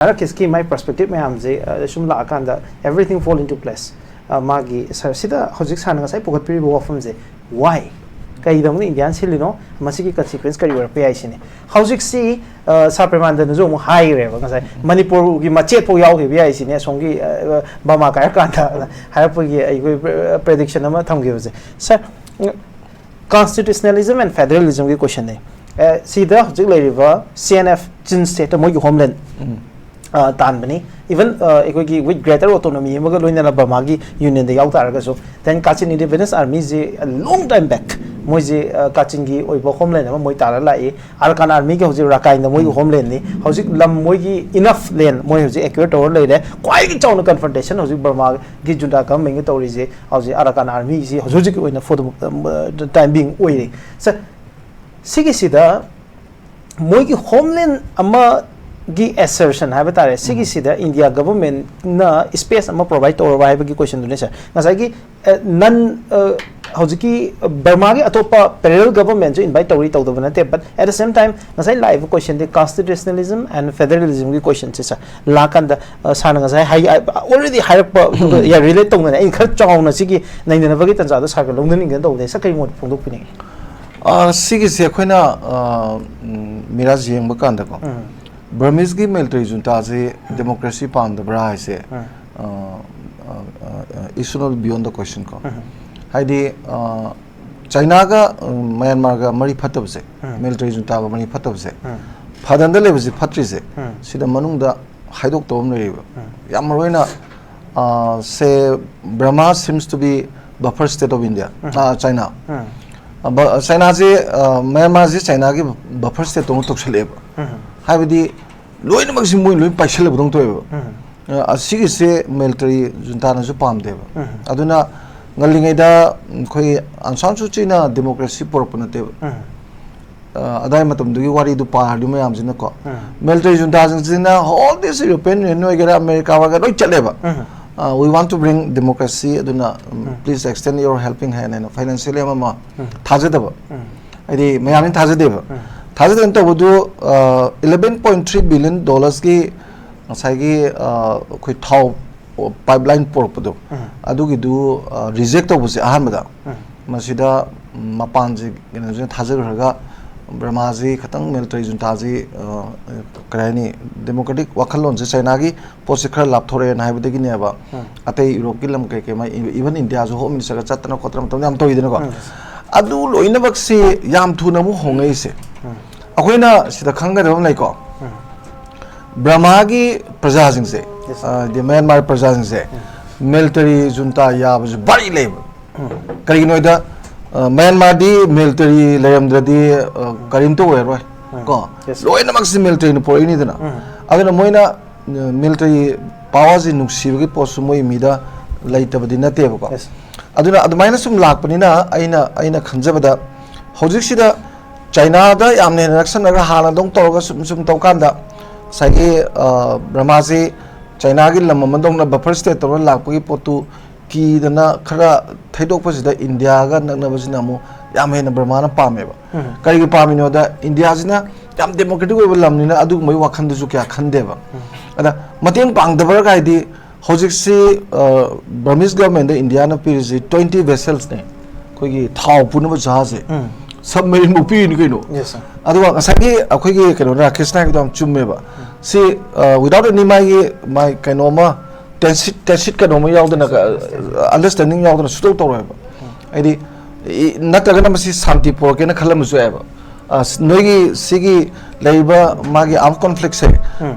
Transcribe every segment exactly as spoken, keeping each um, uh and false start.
ꯚꯥꯔꯠꯀꯤ ꯁ꯭ꯀꯤꯝ ꯃꯥꯏ ꯄꯔꯁꯄꯦꯛꯇꯤꯞ ꯃꯌꯥꯝꯁꯦ, ꯑ, ꯁꯨꯝ ꯂꯥꯛꯑꯀꯥꯟꯗ, everything fall into place꯫ ꯑ, ꯃꯥꯒꯤ ꯁꯥꯔ, ꯁꯤꯗ ꯍꯧꯖꯤꯛ ꯁꯥꯔꯅ ꯉꯁꯥꯏ ꯄꯨꯈꯠꯄꯤꯔꯤꯕ ꯋꯥꯐꯝꯁꯦ, why? ꯀꯩꯗꯧꯅ ꯏꯟꯗꯤꯌꯥꯅ ꯁꯤꯜꯂꯤꯅꯣ? ꯃꯁꯤꯒꯤ ꯀꯟꯁꯤꯀ꯭ꯋꯦꯟꯁ ꯀꯔꯤ ꯑꯣꯏꯔꯛꯄ ꯌꯥꯏ ꯁꯤꯅꯤ꯫ ꯍꯧꯖꯤꯛꯁꯤ, ꯑ, ꯁꯥꯔ ꯄ꯭ꯔꯦꯃꯥꯟꯗꯅꯁꯨ ꯑꯃꯨꯛ ꯍꯥꯏꯈ꯭ꯔꯦꯕ ꯉꯁꯥꯏ, ꯃꯅꯤꯄꯨꯔꯒꯤ ꯃꯆꯦꯠ ꯐꯥꯎ ꯌꯥꯎꯈꯤꯕ ꯌꯥꯏ ꯁꯤꯅꯦ, ꯑꯁꯣꯝꯒꯤ, ꯑ, ꯕꯃꯥ ꯀꯥꯏꯔꯀꯥꯟꯗ ꯍꯥꯏꯔꯛꯄꯒꯤ ꯑꯩꯈꯣꯏ, ꯑ, ꯄ꯭ꯔꯦꯗꯤꯛꯁꯟ ꯑꯃ ꯊꯝꯈꯤꯕꯁꯦ꯫ ꯁꯥꯔ, constitutionalism and federalismꯒꯤ ꯀꯣꯏꯁꯟꯅꯦ꯫ ꯑꯦ, ꯁꯤꯗ ꯍꯧꯖꯤꯛ ꯂꯩꯔꯤꯕ C N F, Chin State, ꯃꯣꯏꯒꯤ ꯍꯣꯝꯂꯦꯟ, ꯑ, ꯇꯥꯟꯕꯅꯤ꯫ Even, ꯑ, ꯑꯩꯈꯣꯏꯒꯤ with greater autonomy ꯑꯃꯒ ꯂꯣꯏꯅꯅ ꯕꯔꯃꯥꯒꯤ ꯌꯨꯅꯤꯌꯟꯗ ꯌꯥꯎ ꯇꯥꯔꯒꯁꯨ, then Kachin Independence Armyꯁꯤ a long time back ꯃꯣꯏꯁꯤ, ꯑ, ꯀꯥꯆꯤꯟꯒꯤ ꯑꯣꯏꯕ ꯍꯣꯝꯂꯦꯟ ꯑꯃ ꯃꯣꯏ ꯇꯥꯔ ꯂꯥꯛꯏ꯫ Arakan Armyꯒꯤ ꯍꯧꯖꯤꯛ ꯔꯥꯀꯥꯏꯟꯗ ꯃꯣꯏꯒꯤ ꯍꯣꯝꯂꯦꯟꯅꯤ꯫ ꯍꯧꯖꯤꯛ ꯂꯝ ꯃꯣꯏꯒꯤ enough land ꯃꯣꯏ ꯍꯧꯖꯤꯛ acquire ꯇꯧꯔ ꯂꯩꯔꯦ꯫ ꯈ꯭ꯋꯥꯏꯗꯒꯤ ꯆꯥꯎꯅ confrontation ꯍꯧꯖꯤꯛ ꯕꯔꯃꯥꯒꯤ ꯖꯨꯟꯇꯥ ꯒꯚꯔꯟꯃꯦꯟꯒ ꯇꯧꯔꯤꯁꯦ ꯍꯧꯖꯤꯛ Arakan Armyꯁꯤ ꯍꯧꯖꯤꯛ ꯍꯧꯖꯤꯛꯀꯤ ꯑꯣꯏꯅ for the, uh, time being ꯑꯣꯏꯔꯤ꯫ ꯁꯥꯔ, ꯁꯤꯒꯤꯁꯤꯗ ꯃꯣꯏꯒꯤ ꯍꯣꯝꯂꯦꯟ ꯑꯃꯒꯤ assertion ꯍꯥꯏꯕ ꯇꯥꯔꯦ, ꯁꯤꯒꯤꯁꯤꯗ ꯏꯟꯗꯤꯌꯥ ꯒꯚꯔꯟꯃꯦꯟꯅ space ꯑꯃ provide ꯇꯧꯔꯕ ꯍꯥꯏꯕꯒꯤ ꯀꯣꯏꯁꯟꯗꯨꯅꯦ ꯁꯥꯔ꯫ ꯉꯁꯥꯏꯒꯤ, ꯑ, ꯅꯟ, ꯑ, ꯍꯧꯖꯤꯛꯀꯤ ꯕꯔꯃꯥꯒꯤ ꯑꯇꯣꯞꯄ parallel ꯒꯚꯔꯟꯃꯦꯟꯁꯨ invite ꯇꯧꯔꯤ, ꯇꯧꯗꯕ ꯅꯠꯇꯦ, but at the same time ꯉꯁꯥꯏ ꯂꯥꯛꯏꯕ ꯀꯣꯏꯁꯟꯗꯤ constitutionalism and federalismꯒꯤ ꯀꯣꯏꯁꯟꯁꯦ ꯁꯥꯔ ꯂꯥꯛꯀꯥꯟꯗ, ꯑ, ꯁꯥꯔꯅ ꯉꯁꯥꯏ ꯍꯥꯏ, already ꯍꯥꯏꯔꯛꯄ, ꯎꯝ꯫ ꯌꯥ, relate ꯇꯧꯅꯅ ꯑꯩꯅ ꯈꯔ ꯆꯥꯎꯅ ꯁꯤꯒꯤ ꯅꯩꯅꯅꯕꯒꯤ ꯇꯥꯟꯖꯥꯗꯣ ꯁꯥꯔꯒ ꯂꯧꯅꯅꯤꯡꯗꯅ ꯇꯧꯕꯅꯦ꯫ ꯁꯥꯔ, ꯀꯔꯤ ꯃꯣꯠ ꯐꯣꯡꯗꯣꯛꯄꯤꯅꯤꯡꯉꯤ? ꯑ, ꯁꯤꯒꯤꯁꯦ ꯑꯩꯈꯣꯏꯅ, ꯑ, ꯎꯝ, ꯃꯤꯔꯥꯖ ꯌꯦꯡꯕ ꯀꯥꯟꯗꯀꯣ, ꯎꯝ꯫ ꯕꯔꯃꯤꯁꯀꯤ military ꯖꯨꯟꯇꯥꯁꯦ ꯗꯦꯃꯣꯀ꯭ꯔꯦꯁꯤ ꯄꯥꯝꯗꯕ꯭ꯔꯥ ꯍꯥꯏꯁꯦ, ꯎꯝ꯫ ꯑ, ꯑ, ꯑ, it's not beyond the question ꯀꯣ꯫ ꯎꯝ꯫ ꯍꯥꯏꯗꯤ, ꯑ, ꯆꯥꯏꯅꯥꯒ, ꯎꯝ, ꯃꯌꯥꯟꯃꯥꯔꯒ ꯃꯔꯤ ꯐꯠꯇꯕꯁꯦ, ꯎꯝ꯫ Military ꯖꯨꯟꯇꯥꯒ ꯃꯔꯤ ꯐꯠꯇꯕꯁꯦ, ꯎꯝ꯫ ꯐꯗꯅꯗ ꯂꯩꯕꯁꯤ ꯐꯠꯇ꯭ꯔꯤꯁꯦ, ꯎꯝ꯫ ꯁꯤꯗ ꯃꯅꯨꯡꯗ ꯍꯥꯏꯗꯣꯛꯇꯕ ꯑꯃ ꯂꯩꯔꯤꯕ꯫ ꯎꯝ꯫ ꯌꯥꯝ ꯃꯔꯨ ꯑꯣꯏꯅ, ꯑ, say, Burma seems to be buffer state of India, ꯎꯝ꯫ ꯑ, China꯫ ꯎꯝ꯫ ꯑ, ꯕ-, ꯆꯥꯏꯅꯥꯁꯦ, ꯑ, ꯃꯌꯥꯟꯃꯥꯔꯁꯦ ꯆꯥꯏꯅꯥꯒꯤ buffer state ꯇꯧꯅ ꯇꯧꯁꯜꯂꯛꯑꯦꯕ꯫ ꯎꯝ꯫ ꯍꯥꯏꯕꯗꯤ ꯂꯣꯏꯅꯃꯛꯁꯤ ꯃꯣꯏ ꯂꯣꯏ ꯄꯥꯏꯁꯜꯂꯕꯗꯧꯅ ꯇꯧꯋꯦꯕ꯫ ꯎꯝ꯫ ꯑ, ꯑꯁꯤꯒꯤꯁꯦ military ꯖꯨꯟꯇꯥꯅꯁꯨ ꯄꯥꯝꯗꯦꯕ꯫ ꯎꯝ꯫ ꯑꯗꯨꯅ ꯉꯜꯂꯤꯉꯩꯗ ꯑꯩꯈꯣꯏ ꯑꯟ ꯁꯥꯟ ꯁꯨ ꯆꯤꯅ democracy ꯄꯨꯔꯛꯄ ꯅꯠꯇꯦꯕ꯫ ꯎꯝ꯫ ꯑ, ꯑꯗꯥꯏ ꯃꯇꯝꯗꯨꯒꯤ ꯋꯥꯔꯤꯗꯨ ꯄꯥꯔꯗꯤ ꯃꯌꯥꯝꯁꯤꯅꯀꯣ, ꯎꯝ꯫ Military ꯖꯨꯟꯇꯥꯁꯤꯡꯁꯤꯅ all this European Union ꯑꯣꯏꯒꯦꯔꯥ, ꯑꯃꯦꯔꯤꯀꯥ ꯑꯣꯏꯒꯦꯔꯥ ꯂꯣꯏ ꯆꯠꯂꯦꯕ꯫ ꯎꯝ꯫ ꯑ, "We want to bring democracy, ꯑꯗꯨꯅ, ꯎꯝ, ꯎꯝ꯫ Please extend your helping hand" ꯍꯥꯏꯅ financially ꯑꯃ ꯑꯃ ꯎꯝ꯫ ꯊꯥꯖꯗꯕ꯫ ꯎꯝ꯫ ꯍꯥꯏꯗꯤ ꯃꯌꯥꯝꯅ ꯊꯥꯖꯗꯦꯕ꯫ ꯎꯝ꯫ ꯊꯥꯖꯗꯅ ꯇꯧꯕꯗꯨ, ꯑ, eleven point three billion dollarsꯀꯤ ꯉꯁꯥꯏꯒꯤ ꯑ, ꯑꯩꯈꯣꯏ ꯊꯥꯎ ꯄꯥꯏꯞ ꯂꯥꯏꯟ ꯄꯨꯔꯛꯄꯗꯣ, ꯑꯗꯨꯒꯤꯗꯨ ꯔꯤꯖꯦꯛ ꯇꯧꯕꯁꯦ ꯑꯍꯥꯟꯕꯗ ꯃꯁꯤꯗ ꯃꯄꯥꯟꯁꯦ ꯀꯩꯅꯣꯁꯤꯅ ꯊꯥꯖꯈ꯭ꯔꯒ ꯕꯔꯃꯥꯁꯤ ꯈꯤꯇꯪ ꯃꯤꯂꯤꯇꯔꯤ ꯖꯨꯟꯇꯥꯁꯤ ꯑ, ꯀꯔꯤ ꯍꯥꯏꯅꯤ, ꯗꯦꯃꯣꯀ꯭ꯔꯦꯇꯤꯛ ꯋꯥꯈꯜꯂꯣꯟꯁꯦ ꯆꯥꯏꯅꯥꯒꯤ ꯄꯣꯠꯁꯦ ꯈꯔ ꯂꯥꯞꯊꯣꯔꯛꯑꯦꯅ ꯍꯥꯏꯕꯗꯒꯤꯅꯦꯕ ꯑꯇꯩ ꯌꯨꯔꯣꯞꯀꯤ ꯂꯝ ꯀꯩꯀꯩ ꯃꯥ ꯏꯚꯟ ꯏꯟꯗꯤꯌꯥꯁꯨ ꯍꯣꯝ ꯃꯤꯅꯤꯁꯇꯔꯒ ꯆꯠꯇꯅ ꯈꯣꯠꯇꯅ ꯃꯇꯝꯗ ꯌꯥꯝ ꯇꯧꯋꯤꯗꯅꯀꯣ꯫ ꯑꯗꯨ ꯂꯣꯏꯅꯃꯛꯁꯤ ꯌꯥꯝ ꯊꯨꯅ ꯑꯃꯨꯛ ꯍꯣꯡꯉꯛꯏꯁꯦ ꯑꯩꯈꯣꯏꯅ ꯁꯤꯗ ꯈꯪꯒꯗꯕ ꯑꯃ ꯂꯩꯀꯣ꯫ ꯕ꯭ꯔꯃꯥꯒꯤ ꯄ꯭ꯔꯖꯥꯁꯤꯡꯁꯦ, Yes, sir. ꯑ, ꯗꯤ ꯃ꯭ꯌꯥꯟꯃꯥꯔ ꯄ꯭ꯔꯖꯥꯁꯤꯡꯁꯦ ꯃꯤꯂꯤꯇꯔꯤ ꯖꯨꯟꯇꯥ ꯌꯥꯕꯁꯦ ꯚꯥꯔꯤ ꯂꯩꯕ꯫ ꯀꯔꯤꯒꯤꯅꯣ ꯍꯥꯏꯗ, ꯑ, ꯃ꯭ꯌꯥꯟꯃꯥꯔꯗꯤ ꯃꯤꯂꯤꯇꯔꯤ ꯂꯩꯔꯝꯗ꯭ꯔꯗꯤ, ꯑ, ꯀꯔꯤꯝꯇ ꯑꯣꯏꯔꯔꯣꯏ ꯀꯣ꯫ Yes, sir. ꯂꯣꯏꯅꯃꯛꯁꯤ ꯃꯤꯂꯤꯇꯔꯤꯅ ꯄꯨꯔꯛꯏꯅꯤꯗꯅ꯫ ꯑꯗꯨꯅ ꯃꯣꯏꯅ ꯃꯤꯂꯤꯇꯔꯤ ꯄꯥꯋꯔꯁꯤ ꯅꯨꯡꯁꯤꯕꯒꯤ ꯄꯣꯠꯁꯨ ꯃꯣꯏ ꯃꯤꯗ ꯂꯩꯇꯕꯗꯤ ꯅꯠꯇꯦꯕꯀꯣ꯫ Yes. ꯑꯗꯨꯅ ꯑꯗꯨꯃꯥꯏꯅ ꯁꯨꯝ ꯂꯥꯛꯄꯅꯤꯅ ꯑꯩꯅ, ꯑꯩꯅ ꯈꯟꯖꯕꯗ ꯍꯧꯖꯤꯛꯁꯤꯗ ꯆꯥꯏꯅꯥꯗ ꯌꯥꯝꯅ ꯍꯦꯟꯅ ꯅꯛꯁꯟꯅꯔꯒ ꯍꯥꯟꯅꯗꯧ ꯇꯧꯔꯒ ꯁꯨꯝ, ꯁꯨꯝ ꯇꯧꯀꯥꯟꯗ ꯉꯁꯥꯏꯒꯤ, ꯑ, ꯕ꯭ꯔꯃꯥꯁꯤ ꯆꯥꯏꯅꯥꯒꯤ ꯂꯝ ꯑꯃꯗꯧꯅ ꯕꯐꯔ ꯁ꯭ꯇꯦꯠ ꯇꯧꯔꯒ ꯂꯥꯛꯄꯒꯤ ꯄꯣꯠꯇꯨ ꯀꯤꯗꯅ ꯈꯔ ꯊꯩꯗꯣꯛꯄꯁꯤꯗ ꯏꯟꯗꯤꯌꯥꯒ ꯅꯛꯅꯕꯁꯤꯅ ꯑꯃꯨꯛ ꯌꯥꯝ ꯍꯦꯟꯅ ꯕ꯭ꯔꯃꯥꯅ ꯄꯥꯝꯃꯦꯕ꯫ ꯀꯔꯤꯒꯤ ꯄꯥꯝꯃꯤꯅꯣꯗ ꯏꯟꯗꯤꯌꯥꯁꯤꯅ ꯌꯥꯝ ꯗꯦꯃꯣꯀ꯭ꯔꯦꯇꯤꯛ ꯑꯣꯏꯕ ꯂꯝꯅꯤꯅ ꯑꯗꯨꯒꯨꯝꯕꯒꯤ ꯋꯥꯈꯜꯗꯨꯁꯨ ꯀꯌꯥ ꯈꯟꯗꯦꯕ꯫ ꯑꯗ ꯃꯇꯦꯡ ꯄꯥꯡꯗꯕ ꯍꯥꯏꯗꯤ ꯍꯧꯖꯤꯛꯁꯤ, ꯑ, ꯕꯔꯃꯤꯁ ꯒꯚꯔꯟꯃꯦꯟꯗ ꯏꯟꯗꯤꯌꯥꯅ ꯄꯤꯔꯤꯁꯤ ꯇ꯭ꯋꯦꯟꯇꯤ ꯚꯦꯁꯦꯜꯁꯅꯦ, ꯑꯩꯈꯣꯏꯒꯤ ꯊꯥꯎ ꯄꯨꯅꯕ ꯖꯍꯥꯖꯁꯦ꯫ ꯁꯕꯃꯦꯔꯤꯟꯕꯨ ꯄꯤꯔꯤꯅꯤ ꯀꯩꯅꯣ꯫ Yes, sir. ꯑꯗꯨꯒ ꯉꯁꯥꯏꯒꯤ ꯑꯩꯈꯣꯏꯒꯤ ꯀꯩꯅꯣ ꯔꯥꯀꯦꯁꯅ ꯍꯥꯏꯕꯗꯣ ꯌꯥꯝ ꯆꯨꯝꯃꯦꯕ꯫ ꯁꯤ, ꯑ, without any ꯃꯥꯒꯤ, ꯃꯥꯒꯤ ꯀꯩꯅꯣꯃ ꯇꯦꯁꯤꯠ, ꯇꯦꯁꯤꯠ ꯀꯩꯅꯣꯝꯃ ꯌꯥꯎꯗꯅ, ꯑꯟꯗꯔꯁ꯭ꯇꯦꯟꯗꯤꯡ ꯌꯥꯎꯗꯅ ꯁꯨꯇꯧ ꯇꯧꯔꯣꯏꯕ꯫ ꯍꯥꯏꯗꯤ ꯏ-, ꯅꯠꯇ꯭ꯔꯒꯅ ꯃꯁꯤ ꯁꯥꯟꯇꯤ ꯄꯨꯔꯛꯀꯦꯅ ꯈꯜꯂꯝꯕꯁꯨ ꯌꯥꯏꯕ꯫ ꯑ, ꯁ-, ꯅꯣꯏꯒꯤ ꯁꯤꯒꯤ ꯂꯩꯔꯤꯕ ꯃꯥꯒꯤ ꯑꯥꯔꯝ ꯀꯣꯟꯐ꯭ꯂꯤꯛꯁꯦ,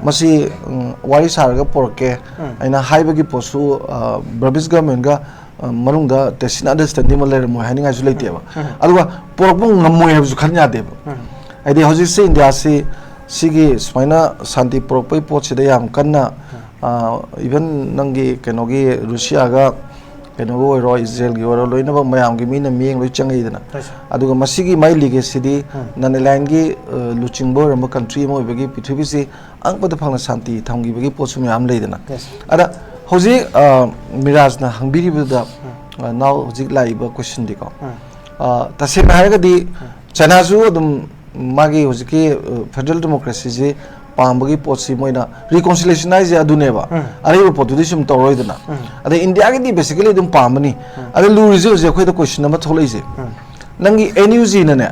ꯃꯁꯤ, ꯎꯝ, ꯋꯥꯔꯤ ꯁꯥꯔꯒ ꯄꯨꯔꯛꯀꯦ ꯑꯩꯅ ꯍꯥꯏꯕꯒꯤ ꯄꯣꯠꯁꯨ, ꯑ, ꯕꯔꯃꯤꯁ ꯒꯚꯔꯟꯃꯦꯟꯒ, ꯑ, ꯃꯅꯨꯡꯗ ꯇꯦꯁꯤꯠ ꯑꯟꯗꯔꯁ꯭ꯇꯦꯟꯗꯤꯡ ꯑꯃ ꯂꯩꯔꯝꯃꯣꯏ ꯍꯥꯏꯅꯤꯡꯉꯥꯏꯁꯨ ꯂꯩꯇꯦꯕ꯫ ꯑꯗꯨꯒ ꯄꯨꯔꯛꯄ ꯉꯝꯃꯣꯏ ꯍꯥꯏꯕꯁꯨ ꯈꯟ ꯌꯥꯗꯦꯕ꯫ ꯍꯥꯏꯗꯤ ꯍꯧꯖꯤꯛꯁꯦ ꯏꯟꯗꯤꯌꯥꯁꯤ ꯁꯤꯒꯤ ꯁꯨꯃꯥꯏꯅ ꯁꯥꯟꯇꯤ ꯄꯨꯔꯛꯄꯒꯤ ꯄꯣꯠꯁꯤꯗ ꯌꯥꯝ ꯀꯟꯅ, ꯑ, ꯏꯚꯟ ꯅꯪꯒꯤ ꯀꯩꯅꯣꯒꯤ ꯔꯨꯁꯤꯌꯥꯒ ꯀꯩꯅꯣꯒꯤ ꯑꯣꯏꯔꯣ, ꯏꯖꯔꯦꯜꯒꯤ ꯑꯣꯏꯔꯣ, ꯂꯣꯏꯅꯃꯛ ꯃꯌꯥꯝꯒꯤ ꯃꯤꯅ ꯃꯤꯠꯌꯦꯡ ꯂꯣꯏ ꯆꯪꯉꯛꯏꯗꯅ꯫ Yes, sir. ꯑꯗꯨꯒ ꯃꯁꯤꯒꯤ ꯃꯥꯏ ꯂꯤꯒꯦꯁꯤꯗꯤ ꯎꯝ꯫ ꯅꯟ ꯑꯦꯂꯥꯏꯟꯒꯤ, ꯑ, ꯂꯨꯆꯤꯡꯕ ꯑꯣꯏꯔꯝꯕ ꯀꯟꯇ꯭ꯔꯤ ꯑꯃ ꯑꯣꯏꯕꯒꯤ ꯄ꯭ꯔꯤꯊꯤꯕꯤꯁꯤ ꯑꯉꯛꯄꯗ ꯐꯪꯅ ꯁꯥꯟꯇꯤ ꯊꯝꯈꯤꯕꯒꯤ ꯄꯣꯠꯁꯨ ꯃꯌꯥꯝ ꯂꯩꯗꯅ꯫ Yes, sir. ꯑꯗ ꯍꯧꯖꯤꯛ, ꯑ, ꯃꯤꯔꯥꯖꯅ ꯍꯪꯕꯤꯔꯤꯕꯗ, ꯎꯝ꯫ ꯑ, ꯅꯥꯎ ꯍꯧꯖꯤꯛ ꯂꯥꯛꯏꯕ ꯀꯣꯏꯁꯟꯗꯤꯀꯣ, ꯎꯝ꯫ ꯑ, ꯇꯁꯦꯡꯅ ꯍꯥꯏꯔꯒꯗꯤ ꯎꯝ꯫ ꯆꯥꯏꯅꯥꯁꯨ ꯑꯗꯨꯝ ꯃꯥꯒꯤ ꯍꯧꯖꯤꯛꯀꯤ, ꯑ, ꯐꯦꯗꯔꯦꯜ ꯗꯦꯃꯣꯀ꯭ꯔꯦꯁꯤꯁꯤ ꯄꯥꯝꯕꯒꯤ ꯄꯣꯠꯁꯤ ꯃꯣꯏꯅ reconciliation ꯍꯥꯏꯁꯦ ꯑꯗꯨꯅꯦꯕ꯫ ꯑꯔꯩꯕ ꯄꯣꯠꯇꯨꯗꯤ ꯁꯨꯝ ꯇꯧꯔꯣꯏꯗꯅ꯫ ꯑꯗꯩ ꯏꯟꯗꯤꯌꯥꯒꯤꯗꯤ basically ꯑꯗꯨꯝ ꯄꯥꯝꯕꯅꯤ꯫ ꯑꯗ ꯂꯨꯔꯤꯁꯦ ꯍꯧꯖꯤꯛ ꯑꯩꯈꯣꯏꯗ question ꯑꯃ ꯊꯣꯛꯂꯛꯏꯁꯦ, ꯅꯪꯒꯤ N U G ꯅꯅꯦ,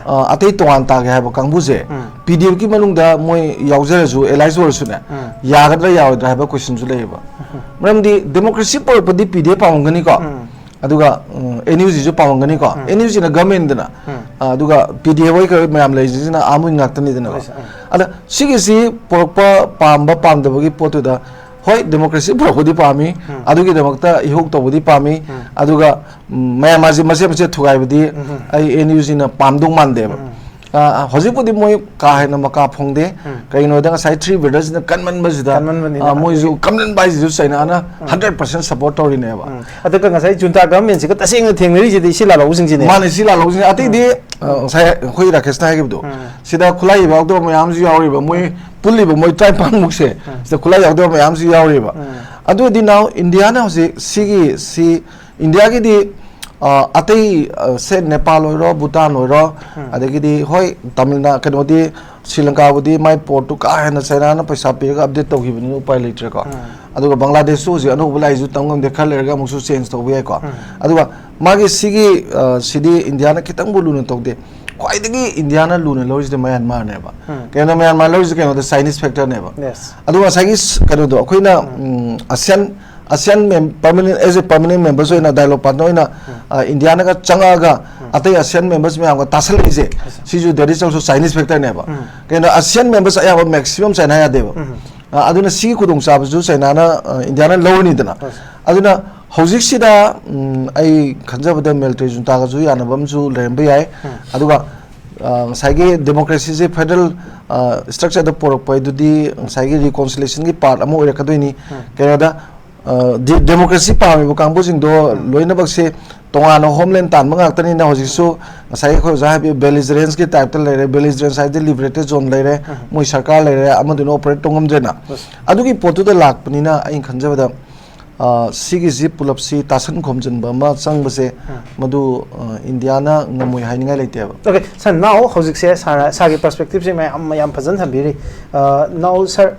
ꯑꯇꯩ ꯇꯣꯉꯥꯟ ꯇꯥꯒꯦ ꯍꯥꯏꯕ ꯀꯥꯡꯕꯨꯁꯦ, P D F ꯀꯤ ꯃꯅꯨꯡꯗ ꯃꯣꯏ ꯌꯥꯎꯖꯔꯁꯨ, allies ꯑꯣꯏꯔꯁꯨꯅꯦ, ꯌꯥꯒꯗ꯭ꯔꯥ ꯌꯥꯔꯣꯏꯗ꯭ꯔꯥ ꯍꯥꯏꯕ questionꯁꯨ ꯂꯩꯌꯦꯕ꯫ ꯃꯔꯝꯗꯤ democracy ꯄꯨꯔꯛꯄꯗꯤ P D F ꯄꯥꯝꯃꯝꯒꯅꯤꯀꯣ, ꯑꯗꯨꯒ N U G ꯁꯨ ꯄꯥꯝꯃꯝꯒꯅꯤꯀꯣ꯫ N U G ꯅ government ꯗꯅ, ꯑꯗꯨꯒ P D F ꯍꯣꯏ ꯀꯩ ꯃꯌꯥꯝ ꯂꯩꯔꯤꯁꯤꯅ ꯑꯥ ꯃꯣꯏ ꯉꯥꯛꯇꯅꯤꯗꯅꯀꯣ꯫ ꯑꯗ ꯁꯤꯒꯤꯁꯤ ꯄꯨꯔꯛꯄ ꯄꯥꯝꯕ ꯄꯥꯝꯗꯕꯒꯤ ꯄꯣꯠꯇꯨꯗ, ꯍꯣꯏ, democracy ꯄꯨꯔꯛꯄꯗꯤ ꯄꯥꯝꯃꯤ, ꯑꯗꯨꯒꯤꯗꯃꯛꯇ ꯏꯍꯧ ꯇꯧꯕꯗꯤ ꯄꯥꯝꯃꯤ, ꯑꯗꯨꯒ ꯃꯌꯥꯝ ꯃꯥꯁꯤ ꯃꯆꯦꯠ ꯃꯆꯦꯠ ꯊꯨꯒꯥꯏꯕꯗꯤ ꯑꯩ N U G ꯅ ꯄꯥꯝꯗꯧ ꯃꯥꯟꯗꯦꯕ꯫ ꯍꯧꯖꯤꯛꯄꯨꯗꯤ ꯃꯣꯏ ꯀꯥ ꯍꯦꯟꯅ ꯃꯀꯥ ꯐꯣꯡꯗꯦ꯫ ꯀꯩꯒꯤꯅꯣꯗ ꯉꯁꯥꯏ Three Brothers ꯅ ꯀꯟꯃꯟꯕꯁꯤꯗ, ꯃꯣꯏꯁꯨ ꯀꯟꯃꯟꯕ ꯍꯥꯏꯁꯤꯁꯨ ꯆꯩꯅꯥꯅ hundred percent support ꯇꯧꯔꯤꯅꯦꯕ꯫ ꯑꯗꯨꯒ ꯉꯁꯥꯏ junta government ꯁꯤꯒ ꯇꯁꯦꯡꯅ ꯊꯦꯡꯅꯔꯤꯁꯤꯗꯤ ꯁꯤ ꯂꯥꯜꯍꯧꯕꯁꯤꯡꯁꯤꯅꯦ꯫ ꯃꯥꯅꯦ, ꯁꯤ ꯂꯥꯜꯍꯧꯕꯁꯤꯡ꯫ ꯑꯇꯩꯗꯤ, ꯑ, ꯉꯁꯥꯏ ꯑꯩꯈꯣꯏ ꯔꯥꯀꯦꯁꯅ ꯍꯥꯏꯈꯤꯕꯗꯣ, ꯁꯤꯗ ꯈꯨꯠꯂꯥꯏ ꯌꯥꯎꯗꯕ ꯃꯌꯥꯝꯁꯨ ꯌꯥꯎꯔꯤꯕ, ꯃꯣꯏ ꯄꯨꯜꯂꯤꯕ ꯃꯣꯏ ꯇꯔꯥꯅꯤꯄꯥꯟꯃꯨꯛꯁꯦ, ꯁꯤꯗ ꯈꯨꯠꯂꯥꯏ ꯌꯥꯎꯗꯕ ꯃꯌꯥꯝꯁꯨ ꯌꯥꯎꯔꯤꯕ꯫ ꯑꯗꯨ ꯑꯣꯏꯗꯤ now ꯏꯟꯗꯤꯌꯥꯅ ꯍꯧꯖꯤꯛ ꯁꯤꯒꯤ, ꯁꯤ ꯏꯟꯗꯤꯌꯥꯒꯤꯗꯤ, ꯑ, ꯑꯇꯩ, ꯑ, ꯁꯦ ꯅꯦꯄꯥꯜ ꯑꯣꯏꯔꯣ, ꯚꯨꯇꯥꯟ ꯑꯣꯏꯔꯣ, ꯑꯗꯒꯤꯗꯤ ꯍꯣꯏ ꯇꯥꯃꯤꯜꯅꯥ-, ꯀꯩꯅꯣꯗꯤ ꯁ꯭ꯔꯤ ꯂꯪꯀꯥꯕꯨꯗꯤ ꯃꯥꯏ ꯄꯣꯔꯠꯇꯨ ꯀꯥ ꯍꯦꯟꯅ ꯆꯩꯅꯥꯅ ꯄꯩꯁꯥ ꯄꯤꯔꯒ update ꯇꯧꯈꯤꯕꯅꯤꯅ ꯎꯄꯥꯏ ꯂꯩꯇ꯭ꯔꯦꯀꯣ꯫ ꯑꯗꯨꯒ ꯕꯪꯒ꯭ꯂꯥꯗꯦꯁꯁꯨ ꯍꯧꯖꯤꯛ ꯑꯅꯧꯕ ꯂꯥꯛꯏꯁꯨ ꯇꯝ ꯉꯝꯗꯦ, ꯈꯔ ꯂꯩꯔꯒ ꯑꯃꯨꯛꯁꯨ change ꯇꯧꯕ ꯌꯥꯏꯀꯣ꯫ ꯑꯗꯨꯒ ꯃꯥꯒꯤ ꯁꯤꯒꯤ, ꯑ, ꯁꯤꯗꯤ ꯏꯟꯗꯤꯌꯥꯅ ꯈꯤꯇꯪꯕꯨ ꯂꯨꯅ ꯇꯧꯗꯦ꯫ ꯈ꯭ꯋꯥꯏꯗꯒꯤ ꯏꯟꯗꯤꯌꯥꯅ ꯂꯨꯅ ꯂꯧꯔꯤꯁꯤꯗꯤ ꯃꯌꯥꯟꯃꯥꯔꯅꯦꯕ꯫ ꯀꯩꯅꯣ ꯃꯌꯥꯟꯃꯥꯔ ꯂꯧꯔꯤꯁꯦ? ꯀꯩꯅꯣꯗ Chinese factor ꯅꯦꯕ꯫ Yes. ꯑꯗꯨꯒ ꯉꯁꯥꯏꯒꯤ ꯁ-, ꯀꯩꯅꯣꯗꯣ ꯑꯩꯈꯣꯏꯅ, ꯎꯝ, ASEAN, ASEAN mem-, permanent, as a permanent members ꯑꯣꯏꯅ dialogue partner ꯑꯣꯏꯅ, ꯑ, ꯏꯟꯗꯤꯌꯥꯅꯒ ꯆꯪꯉꯛꯑꯒ ꯑꯇꯩ ASEAN members ꯃꯌꯥꯝꯒ ꯇꯥꯁꯜꯂꯛꯏꯁꯦ, ꯁꯤꯁꯨ that is also Chinese factor ꯅꯦꯕ꯫ ꯀꯩꯅꯣ ASEAN members ꯑꯌꯥꯝꯕ maximum ꯆꯥꯏꯅ ꯌꯥꯗꯦꯕ꯫ ꯑ, ꯑꯗꯨꯅ ꯁꯤꯒꯤ ꯈꯨꯗꯣꯡꯆꯥꯕꯁꯨ ꯆꯥꯏꯅꯥꯅ, ꯑ, ꯏꯟꯗꯤꯌꯥꯅ ꯂꯧꯔꯅꯤꯗꯅ꯫ ꯑꯗꯨꯅ ꯍꯧꯖꯤꯛꯁꯤꯗ, ꯎꯝ, ꯑꯩ ꯈꯟꯖꯕꯗ military junta ꯒꯁꯨ ꯌꯥꯅꯕ ꯑꯃꯁꯨ ꯂꯩꯔꯝꯕ ꯌꯥꯏ꯫ ꯑꯗꯨꯒ, ꯑ, ꯉꯁꯥꯏꯒꯤ democracy ꯁꯦ federal, ꯑ, structure ꯗ ꯄꯣꯔꯛꯄ ꯍꯥꯏꯗꯨꯗꯤ ꯉꯁꯥꯏꯒꯤ reconciliation ꯒꯤ part ꯑꯃ ꯑꯣꯏꯔꯛꯀꯗꯣꯏꯅꯤ꯫ ꯀꯩꯅꯣꯗ, ꯑ, ꯗꯤ-, democracy ꯄꯥꯝꯃꯤꯕ ꯀꯥꯡꯕꯨꯁꯤꯡꯗꯣ ꯂꯣꯏꯅꯃꯛꯁꯦ ꯇꯣꯉꯥꯟꯅ homeland ꯇꯥꯟꯕ ꯉꯥꯛꯇꯅꯤꯅ ꯍꯧꯖꯤꯛꯁꯨ ꯉꯁꯥꯏꯒꯤ ꯑꯩꯈꯣꯏ ꯑꯣꯖꯥ ꯍꯥꯏꯕꯤ belligerents ꯀꯤ type ꯇ ꯂꯩꯔꯦ꯫ Belligerents ꯍꯥꯏꯗꯤ liberated zone ꯂꯩꯔꯦ, ꯃꯣꯏ ꯁꯔꯀꯥꯔ ꯂꯩꯔꯦ, ꯑꯃꯗꯨꯅ operate ꯇꯧ ꯉꯝꯗ꯭ꯔꯦꯅ꯫ ꯑꯗꯨꯒꯤ ꯄꯣꯠꯇꯨꯗ ꯂꯥꯛꯄꯅꯤꯅ ꯑꯩꯅ ꯈꯟꯖꯕꯗ ꯑ, ꯁꯤꯒꯤꯁꯤ ꯄꯨꯂꯞꯁꯤ ꯇꯥꯁꯟ ꯈꯣꯝꯖꯤꯟꯕ ꯑꯃ ꯆꯪꯕꯁꯦ, ꯑꯥ꯫ ꯃꯗꯨ, ꯑ, ꯏꯟꯗꯤꯌꯥꯅ ꯉꯝꯃꯣꯏ ꯍꯥꯏꯅꯤꯡꯉꯥꯏ ꯂꯩꯇꯦꯕ꯫ Okay, sir, now ꯍꯧꯖꯤꯛꯁꯦ ꯁꯥꯔ, ꯁꯥꯔꯒꯤ perspective ꯁꯦ ꯃꯌꯥꯝ, ꯌꯥꯝ ꯐꯖꯅ ꯊꯝꯕꯤꯔꯤ꯫ ꯑ, now, sir,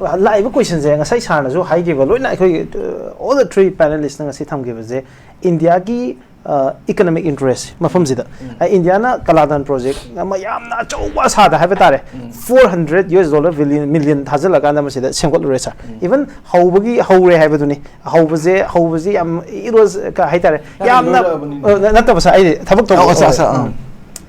ꯂꯥꯛꯏꯕ question ꯁꯦ ꯉꯁꯥꯏ ꯁꯥꯔꯅꯁꯨ ꯍꯥꯏꯈꯤꯕ, ꯂꯣꯏꯅ ꯑꯩꯈꯣꯏꯒꯤ, ꯑ, all the three panelist ꯅ ꯉꯁꯤ ꯊꯝꯈꯤꯕꯁꯦ, ꯏꯟꯗꯤꯌꯥꯒꯤ, ꯑ, economic interest ꯃꯐꯝꯁꯤꯗ, ꯑ, ꯏꯟꯗꯤꯌꯥꯅ ꯀꯂꯥꯗꯥꯟ project ꯑꯃ ꯌꯥꯝꯅ ꯑꯆꯧꯕ ꯑꯁꯥꯗ ꯍꯥꯏꯕ ꯇꯥꯔꯦ, four hundred US dollar billion, million ꯊꯥꯖꯤꯜꯂꯀꯥꯟꯗ ꯃꯁꯤꯗ ꯁꯦꯝꯒꯠꯂꯨꯔꯦ, sir꯫ Even ꯍꯧꯕꯒꯤ ꯍꯧꯔꯦ ꯍꯥꯏꯕꯗꯨꯅꯤ꯫ ꯍꯧꯕꯁꯦ, ꯍꯧꯕꯁꯦ ꯌꯥꯝ, it was, ꯀ-, ꯍꯥꯏꯇꯥꯔꯦ, ꯌꯥꯝꯅ, ꯂꯣꯏꯔꯛꯑꯕꯅꯤꯅ꯫ ꯑ, ꯅ-, ꯅꯠꯇꯕ, sir, ꯑꯩ ꯊꯕꯛ ꯇꯧꯕ ꯑꯣ, ꯑꯠꯆꯥ, ꯑꯠꯆꯥ, ꯑꯥ꯫ ꯎꯝ꯫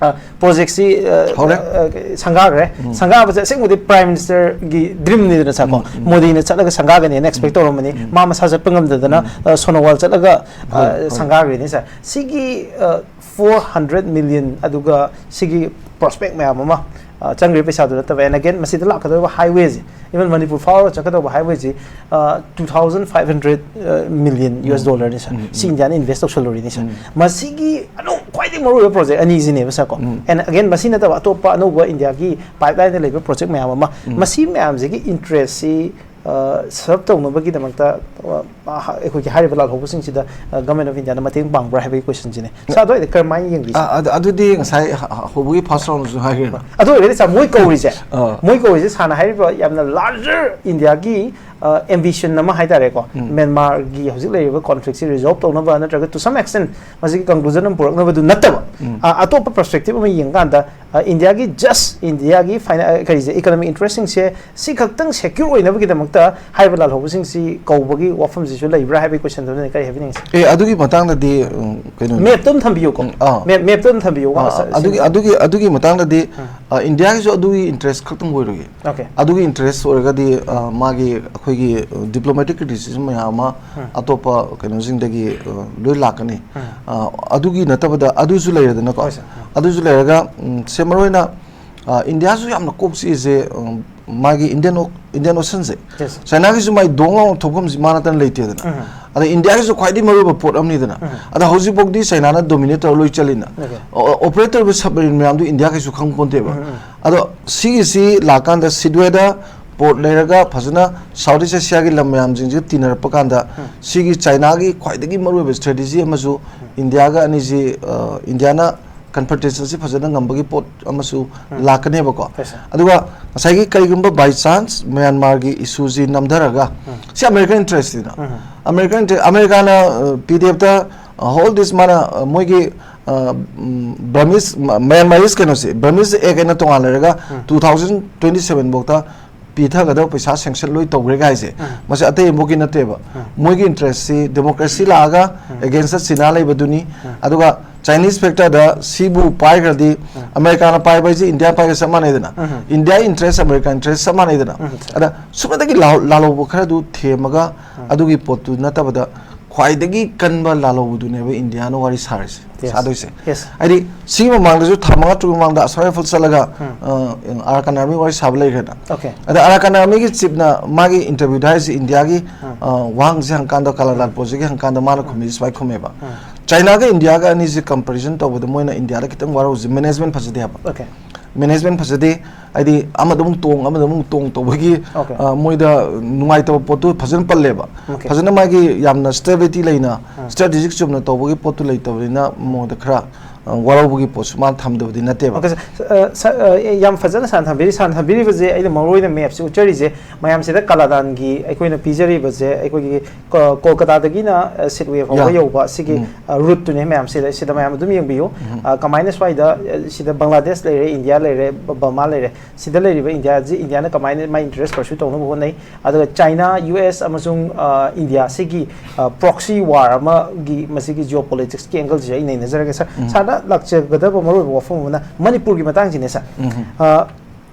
ꯑ, project ꯁꯤ, ꯑ, ꯍꯧꯔꯦ꯫ ꯑ, ꯁꯪꯒꯥꯈ꯭ꯔꯦ꯫ ꯎꯝ꯫ ꯁꯪꯒꯥꯕꯁꯦ ꯑꯁꯦꯡꯕꯗꯤ Prime Minister ꯒꯤ dream ꯅꯤꯗꯅ, sir, ꯀꯣ? ꯎꯝ, ꯎꯝ꯫ ꯃꯣꯗꯤꯅ ꯆꯠꯂꯒ ꯁꯪꯒꯥꯒꯅꯤꯅ expect ꯎꯝ꯫ ꯇꯧꯔꯝꯕꯅꯤ꯫ ꯎꯝ꯫ ꯃꯥ ꯃꯁꯥ ꯆꯠꯄ ꯉꯝꯗꯗꯅ, ꯎꯝ꯫ ꯑ, ꯁꯣꯅꯣꯋꯥꯜ ꯆꯠꯂꯒ, ꯑ, ꯍꯣꯏ, ꯍꯣꯏ꯫ ꯁꯪꯒꯥꯈ꯭ꯔꯤꯅꯤ, sir꯫ ꯁꯤꯒꯤ, ꯑ, four hundred million ꯑꯗꯨꯒ ꯁꯤꯒꯤ prospect ꯃꯌꯥꯝ ꯑꯃ, ꯑ, ꯆꯪꯈ꯭ꯔꯤꯕ ꯄꯩꯁꯥꯗꯨ ꯅꯠꯇꯕ, and again, ꯃꯁꯤꯗ ꯂꯥꯛꯀꯗꯧꯔꯤꯕ highway ꯁꯦ, even ꯃꯅꯤꯄꯨꯔ ꯐꯥꯎꯔꯒ ꯆꯠꯀꯗꯧꯕ highway ꯁꯦ, ꯑ, two thousand five hundred, ꯑ, million US ꯎꯝ꯫ Dollar ꯅꯤ, sir꯫ ꯎꯝ, ꯎꯝ꯫ ꯁꯤ ꯏꯟꯗꯤꯌꯥꯅ invest ꯇꯧꯁꯜꯂꯨꯔꯤꯅꯤ, sir꯫ ꯎꯝ꯫ ꯃꯁꯤꯒꯤ ꯑꯅꯧ-, ꯈ꯭ꯋꯥꯏꯗꯒꯤ ꯃꯔꯨꯑꯣꯏꯕ project ꯑꯅꯤꯁꯤꯅꯦꯕ, sir, ꯀꯣ? ꯎꯝ꯫ And again, ꯃꯁꯤ ꯅꯠꯇꯕ ꯑꯇꯣꯞꯄ ꯑꯅꯧꯕ ꯏꯟꯗꯤꯌꯥꯒꯤ pipeline ꯗ ꯂꯩꯕ project ꯃꯌꯥꯝ ꯑꯃ, ꯎꯝ꯫ ꯃꯁꯤ ꯃꯌꯥꯝꯁꯤꯒꯤ interest ꯁꯤ, ꯑ, serve ꯇꯧꯅꯕꯒꯤꯗꯃꯛꯇ, ꯑ, ꯑ, ꯑꯩꯈꯣꯏꯒꯤ ꯍꯥꯏꯔꯤꯕ ꯂꯥꯜꯍꯧꯕꯁꯤꯡꯁꯤꯗ, ꯑ, Government of India ꯅ ꯃꯇꯦꯡ ꯄꯥꯡꯕ꯭ꯔꯥ ꯍꯥꯏꯕꯒꯤ question ꯁꯤꯅꯦ꯫ Sir, ꯑꯗꯨ ꯑꯣꯏꯔꯗꯤ ꯀꯔꯝꯍꯥꯏꯅ ꯌꯦꯡꯕꯤ, sir? ꯑ, ꯑꯗꯨ, ꯑꯗꯨꯗꯤ ꯉꯁꯥꯏ ꯍ-, ꯍ-, ꯍꯧꯕꯒꯤ first round ꯗꯁꯨ ꯍꯥꯏꯈ꯭ꯔꯦꯅ꯫ ꯑꯗꯨ ꯑꯣꯏꯔꯒꯗꯤ, sir, ꯃꯣꯏ ꯀꯧꯔꯤꯁꯦ, ꯑꯥ꯫ ꯃꯣꯏ ꯀꯧꯔꯤꯁꯦ ꯁꯥꯔꯅ ꯍꯥꯏꯔꯤꯕ ꯌꯥꯝꯅ larger ꯏꯟꯗꯤꯌꯥꯒꯤ, ꯑ, ambition ꯑꯃ ꯍꯥꯏꯇꯥꯔꯦꯀꯣ, ꯎꯝ꯫ ꯃ꯭ꯌꯥꯟꯃꯥꯔꯒꯤ ꯍꯧꯖꯤꯛ ꯂꯩꯔꯤꯕ conflict ꯁꯤ resolve ꯇꯧꯅꯕ ꯅꯠꯇ꯭ꯔꯒ to some extent ꯃꯁꯤꯒꯤ conclusion ꯑꯃ ꯄꯨꯔꯛꯅꯕꯗꯨ ꯅꯠꯇꯕ, ꯎꯝ꯫ ꯑ, ꯑꯇꯣꯞꯄ perspective ꯑꯃ ꯌꯦꯡꯀꯥꯟꯗ, ꯑ, ꯏꯟꯗꯤꯌꯥꯒꯤ, just ꯏꯟꯗꯤꯌꯥꯒꯤ ꯐꯥꯏꯅꯥ-, ꯑ, ꯀꯔꯤꯁꯦ, economic interest ꯁꯤꯡꯁꯦ ꯁꯤ ꯈꯛꯇꯪ secure ꯑꯣꯏꯅꯕꯒꯤꯗꯃꯛꯇ ꯍꯥꯏꯔꯤꯕ ꯂꯥꯜꯍꯧꯕꯁꯤꯡꯁꯤ ꯀꯧꯕꯒꯤ ꯋꯥꯐꯝꯁꯤꯁꯨ ꯂꯩꯕ꯭ꯔꯥ ꯍꯥꯏꯕꯒꯤ question ꯗꯨꯅꯤ꯫ ꯀꯔꯤ ꯍꯥꯏꯕꯤꯅꯤꯡꯉꯤ, sir? ꯑꯦ, ꯑꯗꯨꯒꯤ ꯃꯇꯥꯡꯗꯗꯤ, ꯎꯝ, ꯀꯩꯅꯣꯅꯤ꯫ Map ꯇꯣ ꯑꯗꯨꯝ ꯊꯝꯕꯤꯌꯨꯀꯣ꯫ ꯎꯝ, ꯑꯥ꯫ Map, map ꯇꯣ ꯑꯗꯨꯝ ꯊꯝꯕꯤꯌꯨ꯫ ꯑꯥ, ꯁꯤ-, ꯑꯗꯨꯒꯤ, ꯁꯤ-, ꯑꯗꯨꯒꯤ, ꯑꯗꯨꯒꯤ ꯃꯇꯥꯡꯗꯗꯤ, ꯑꯥ꯫ ꯑ, ꯏꯟꯗꯤꯌꯥꯒꯤꯁꯨ ꯑꯗꯨꯒꯤ interest ꯈꯛꯇꯪ ꯑꯣꯏꯔꯣꯏꯌꯦ꯫ Okay꯫ ꯑꯗꯨꯒꯤ interest ꯑꯣꯏꯔꯒꯗꯤ, ꯑ, ꯃꯥꯒꯤ ꯑꯩꯈꯣꯏꯒꯤ, ꯑ, diplomatic criticism ꯃꯌꯥꯝ ꯑꯃ ꯎꯝ꯫ ꯑꯇꯣꯞꯄ ꯀꯩꯅꯣꯁꯤꯡꯗꯒꯤ, ꯑ, ꯂꯣꯏ ꯂꯥꯛꯀꯅꯤ꯫ ꯎꯝ꯫ ꯑ, ꯑꯗꯨꯒꯤ ꯅꯠꯇꯕꯗ ꯑꯗꯨꯁꯨ ꯂꯩꯔꯦꯗꯅꯀꯣ꯫ ꯍꯣꯏ, sir꯫ ꯎꯝ꯫ ꯑꯗꯨꯁꯨ ꯂꯩꯔꯒ, ꯎꯝ, ꯁꯦ ꯃꯔꯨ ꯑꯣꯏꯅ, ꯑ, ꯏꯟꯗꯤꯌꯥꯁꯨ ꯌꯥꯝꯅ ꯀꯣꯛ ꯆꯤꯛꯏꯁꯦ, ꯎꯝ, ꯃꯥꯒꯤ Indian O-, Indian Ocean ꯁꯦ꯫ Yes, sir꯫ ꯆꯥꯏꯅꯥꯒꯤꯁꯨ ꯃꯥꯏ ꯗꯣꯡ ꯂꯥꯎꯅ ꯊꯣꯛꯐꯝꯁꯤ ꯃꯥ ꯅꯠꯇꯅ ꯂꯩꯇꯦꯗꯅ꯫ ꯎꯝ꯫ ꯑꯗ ꯏꯟꯗꯤꯌꯥꯒꯤꯁꯨ ꯈ꯭ꯋꯥꯏꯗꯒꯤ ꯃꯔꯨꯑꯣꯏꯕ port ꯑꯃꯅꯤꯗꯅ꯫ ꯎꯝ꯫ ꯑꯗ ꯍꯧꯖꯤꯛꯐꯥꯎꯗꯤ ꯆꯥꯏꯅꯥꯅ dominate ꯇꯧꯔ ꯂꯣꯏ ꯆꯠꯂꯤꯅ꯫ Okay꯫ ꯑꯣ-, operate ꯇꯧꯔꯤꯕ submarine ꯃꯌꯥꯝꯗꯨ ꯏꯟꯗꯤꯌꯥ ꯀꯩꯁꯨ ꯈꯪ ꯄꯣꯟꯇꯦꯕ꯫ ꯎꯝ, ꯎꯝ꯫ ꯑꯗꯣ ꯁꯤꯒꯤꯁꯤ ꯂꯥꯛꯀꯥꯟꯗ ꯁꯤꯗ꯭ꯋꯦꯗ ꯄꯣꯔꯠ ꯂꯩꯔꯒ ꯐꯖꯅ ꯁꯥꯎꯠ ꯏꯁ ꯑꯦꯁꯤꯌꯥꯒꯤ ꯂꯝ ꯃꯌꯥꯝꯁꯤꯡꯁꯤ ꯇꯤꯟꯅꯔꯛꯄ ꯀꯥꯟꯗ, ꯁꯤꯒꯤ ꯆꯥꯏꯅꯥꯒꯤ ꯈ꯭ꯋꯥꯏꯗꯒꯤ ꯃꯔꯨꯑꯣꯏꯕ ꯁ꯭ꯇ꯭ꯔꯦꯇꯦꯖꯤ ꯑꯃꯁꯨ ꯏꯟꯗꯤꯌꯥꯒ ꯑꯅꯤꯁꯤ, ꯑ, ꯏꯟꯗꯤꯌꯥꯅ ꯀꯟꯐ꯭ꯔꯟꯇꯦꯁꯟꯁꯤ ꯐꯖꯅ ꯉꯝꯕꯒꯤ ꯄꯣꯠ ꯑꯃꯁꯨ ꯂꯥꯛꯀꯅꯦꯕꯀꯣ꯫ ꯑꯗꯨꯒ ꯉꯁꯥꯏꯒꯤ ꯀꯔꯤꯒꯨꯝꯕ by chance ꯃ꯭ꯌꯥꯟꯃꯥꯔꯒꯤ ꯏꯁꯨꯁꯤ ꯅꯝꯊꯔꯒ, ꯁꯤ ꯑꯃꯦꯔꯤꯀꯟ ꯏꯟꯇꯔꯦꯁꯅꯤꯅ, ꯑꯃꯦꯔꯤꯀꯟ ꯏꯟꯇꯔꯦ-, ꯑꯃꯦꯔꯤꯀꯥꯅ, ꯑ, ꯄꯤ ꯗꯤ ꯑꯦꯐꯇ, ꯑ, ꯍꯣꯜ ꯗꯤꯁ ꯃꯥꯅ, ꯑ, ꯃꯣꯏꯒꯤ, ꯑ, ꯎꯝ, ꯕꯔꯃꯤꯁ, ꯃ-, ꯃ꯭ꯌꯥꯟꯃꯥꯔꯤꯁ ꯀꯩꯅꯣꯁꯦ, ꯕꯔꯃꯤꯁ ꯑꯦꯛ ꯍꯥꯏꯅ ꯇꯣꯉꯥꯟꯅ ꯂꯩꯔꯒ, ꯇꯨ ꯊꯥꯎꯖꯟ ꯇ꯭ꯋꯦꯟꯇꯤ ꯁꯚꯦꯟ ꯐꯥꯎꯗ ꯄꯤꯊꯒꯗꯕ ꯄꯩꯁꯥ ꯁꯦꯡꯁꯟ ꯂꯣꯏ ꯇꯧꯈ꯭ꯔꯦ ꯍꯥꯏꯁꯦ, ꯃꯁꯤ ꯑꯇꯩ ꯑꯃꯐꯥꯎꯒꯤ ꯅꯠꯇꯦꯕ꯫ ꯃꯣꯏꯒꯤ ꯏꯟꯇꯔꯦꯁꯁꯤ ꯗꯦꯃꯣꯀ꯭ꯔꯦꯁꯤ ꯂꯥꯛꯑꯒ ꯑꯦꯒꯦꯟꯁꯇ ꯆꯤꯅꯥ ꯂꯩꯕꯗꯨꯅꯤ꯫ ꯑꯗꯨꯒ ꯆꯥꯏꯅꯤꯁ ꯐꯦꯛꯇꯔꯗ ꯁꯤꯕꯨ ꯄꯥꯏꯈ꯭ꯔꯗꯤ, ꯑꯃꯦꯔꯤꯀꯥꯅ ꯄꯥꯏꯕ ꯍꯥꯏꯁꯦ ꯏꯟꯗꯤꯌꯥ ꯄꯥꯏꯕ ꯆꯞ ꯃꯥꯟꯅꯩꯗꯅ, ꯏꯟꯗꯤꯌꯥ ꯏꯟꯇꯔꯦꯁ, ꯑꯃꯦꯔꯤꯀꯥ ꯏꯟꯇꯔꯦꯁ ꯆꯞ ꯃꯥꯟꯅꯩꯗꯅ꯫ ꯑꯗ ꯁꯨꯞꯅꯇꯒꯤ ꯂꯥꯂꯣ-, ꯂꯥꯂꯣꯕ ꯈꯔꯗꯨ ꯊꯦꯝꯃꯒ, ꯑꯗꯨꯒꯤ ꯄꯣꯠꯇꯨ ꯅꯠꯇꯕꯗ ꯈ꯭ꯋꯥꯏꯗꯒꯤ ꯀꯟꯕ ꯂꯥꯂꯣꯕꯗꯨꯅꯦꯕ ꯏꯟꯗꯤꯌꯥꯅ ꯋꯥꯔꯤ ꯁꯥꯔꯤꯁꯦ, ꯁꯥꯗꯣꯏꯁꯦ꯫ ꯍꯥꯏꯗꯤ ꯁꯤꯒꯤ ꯃꯃꯥꯡꯗꯁꯨ ꯊꯥ ꯃꯉꯥ ꯇꯔꯨꯛ ꯃꯃꯥꯡꯗ ꯑꯁꯥꯝ ꯔꯥꯏꯐꯜ ꯆꯠꯂꯒ, ꯑ, ꯑꯔꯀꯥꯟ ꯑꯥꯔꯃꯤ ꯋꯥꯔꯤ ꯁꯥꯕ ꯂꯩꯈ꯭ꯔꯦꯅ꯫ ꯑꯗ ꯑꯔꯀꯥꯟ ꯑꯥꯔꯃꯤꯒꯤ ꯆꯤꯞꯅ ꯃꯥꯒꯤ ꯏꯟꯇꯔꯚ꯭ꯌꯨꯗ ꯍꯥꯏꯔꯤꯁꯦ ꯏꯟꯗꯤꯌꯥꯒꯤ, ꯑ, ꯋꯥꯍꯪꯁꯦ ꯍꯪꯀꯥꯟꯗ ꯀꯂꯥꯗꯥꯟ ꯄꯣꯠꯁꯤꯒꯤ ꯍꯪꯀꯥꯟꯗ ꯃꯥꯅ ꯈꯨꯝꯃꯤꯁꯦ ꯁꯨꯃꯥꯏꯅ ꯈꯨꯝꯃꯦꯕ, ꯆꯥꯏꯅꯥꯒ ꯏꯟꯗꯤꯌꯥꯒ ꯑꯅꯤꯁꯤ ꯀꯝꯄꯦꯔꯤꯖꯟ ꯇꯧꯕꯗ ꯃꯣꯏꯅ ꯏꯟꯗꯤꯌꯥꯗ ꯈꯤꯇꯪ ꯋꯥꯔꯧꯁꯦ, ꯃꯦꯅꯦꯖꯃꯦꯟ ꯐꯖꯗꯦ ꯍꯥꯏꯕ꯫ ꯃꯦꯅꯦꯖꯃꯦꯟ ꯐꯖꯗꯦ, ꯍꯥꯏꯗꯤ ꯑꯃꯗ ꯑꯃꯨꯛ ꯇꯣꯡ, ꯑꯃꯗ ꯑꯃꯨꯛ ꯇꯣꯡ ꯇꯧꯕꯒꯤ, ꯑ, ꯃꯣꯏꯗ ꯅꯨꯡꯉꯥꯏꯇꯕ ꯄꯣꯠꯇꯨ ꯐꯖꯅ ꯄꯜꯂꯦꯕ꯫ ꯐꯖꯅ ꯃꯥꯒꯤ ꯌꯥꯝꯅ ꯁ꯭ꯇꯦꯕꯤꯂꯤꯇꯤ ꯂꯩꯅ, ꯁ꯭ꯇ꯭ꯔꯦꯇꯦꯖꯤꯛ ꯆꯨꯝꯅ ꯇꯧꯕꯒꯤ ꯄꯣꯠꯇꯨ ꯂꯩꯇꯕꯅꯤꯅ ꯃꯉꯣꯟꯗ ꯈꯔ, ꯑ, ꯋꯥꯔꯧꯕꯒꯤ ꯄꯣꯠꯁꯨ ꯃꯥꯅ ꯊꯝꯗꯕꯗꯤ ꯅꯠꯇꯦꯕ꯫ ꯑꯣꯀꯦ, ꯁꯥꯔ, ꯑ, ꯁꯥꯔ, ꯑ, ꯌꯥꯝ ꯐꯖꯅ ꯁꯥꯔꯅ ꯊꯝꯕꯤꯔꯤ꯫ ꯁꯥꯔꯅ ꯊꯝꯕꯤꯔꯤꯕꯁꯦ ꯑꯩꯅ ꯃꯔꯨ ꯑꯣꯏꯅ ꯃꯦꯞꯁꯦ ꯎꯠꯆꯔꯤꯁꯦ ꯃꯌꯥꯝꯁꯤꯗ ꯀꯂꯥꯗꯥꯟꯒꯤ ꯑꯩꯈꯣꯏꯅ ꯄꯤꯖꯔꯤꯕꯁꯦ ꯑꯩꯈꯣꯏꯒꯤ ꯀꯣ-, ꯀꯣꯜꯀꯇꯥꯗꯒꯤꯅ, ꯑ, ꯁꯤꯠꯋꯦ ꯐꯥꯎꯕ ꯌꯧꯕ ꯁꯤꯒꯤ, ꯎꯝ꯫ ꯑ, ꯔꯨꯠꯇꯨꯅꯦ ꯃꯌꯥꯝꯁꯤꯗ, ꯁꯤꯗ ꯃꯌꯥꯝ ꯑꯗꯨꯝ ꯌꯦꯡꯕꯤꯌꯨ꯫ ꯑ, ꯀꯃꯥꯏꯅ ꯁ꯭ꯋꯥꯏꯗ, ꯑ, ꯁꯤꯗ ꯕꯪꯒ꯭ꯂꯥꯗꯦꯁ ꯂꯩꯔꯦ, ꯏꯟꯗꯤꯌꯥ ꯂꯩꯔꯦ, ꯕ-, ꯕꯔꯃꯥ ꯂꯩꯔꯦ, ꯁꯤꯗ ꯂꯩꯔꯤꯕ ꯏꯟꯗꯤꯌꯥꯁꯤ ꯏꯟꯗꯤꯌꯥꯅ ꯀꯃꯥꯏꯅ ꯃꯥꯏ ꯏꯟꯇꯔꯦꯁ ꯄꯔꯁ꯭ꯌꯨ ꯇꯧꯅꯕ ꯍꯣꯠꯅꯩ, ꯑꯗꯨꯒ ꯆꯥꯏꯅꯥ, ꯌꯨ ꯑꯦꯁ ꯑꯃꯁꯨꯡ, ꯑ, ꯏꯟꯗꯤꯌꯥ ꯁꯤꯒꯤ, ꯑ, ꯄ꯭ꯔꯣꯛꯁꯤ ꯋꯥꯔ ꯑꯃꯒꯤ ꯃꯁꯤꯒꯤ ꯖꯤꯑꯣ ꯄꯣꯂꯤꯇꯤꯛꯁꯀꯤ ꯑꯦꯡꯒꯜꯁꯤꯁꯨ ꯑꯩ ꯅꯩꯅꯖꯔꯒꯦ ꯁꯥꯔ꯫ ꯎꯝ꯫ ꯁꯥꯔꯅ ꯂꯥꯛꯆꯒꯗꯕ ꯃꯔꯨꯑꯣꯏꯕ ꯋꯥꯐꯝ ꯑꯃꯅ ꯃꯅꯤꯄꯨꯔꯒꯤ ꯃꯇꯥꯡꯁꯤꯅꯦ ꯁꯥꯔ꯫ ꯎꯝ꯫ ꯑ,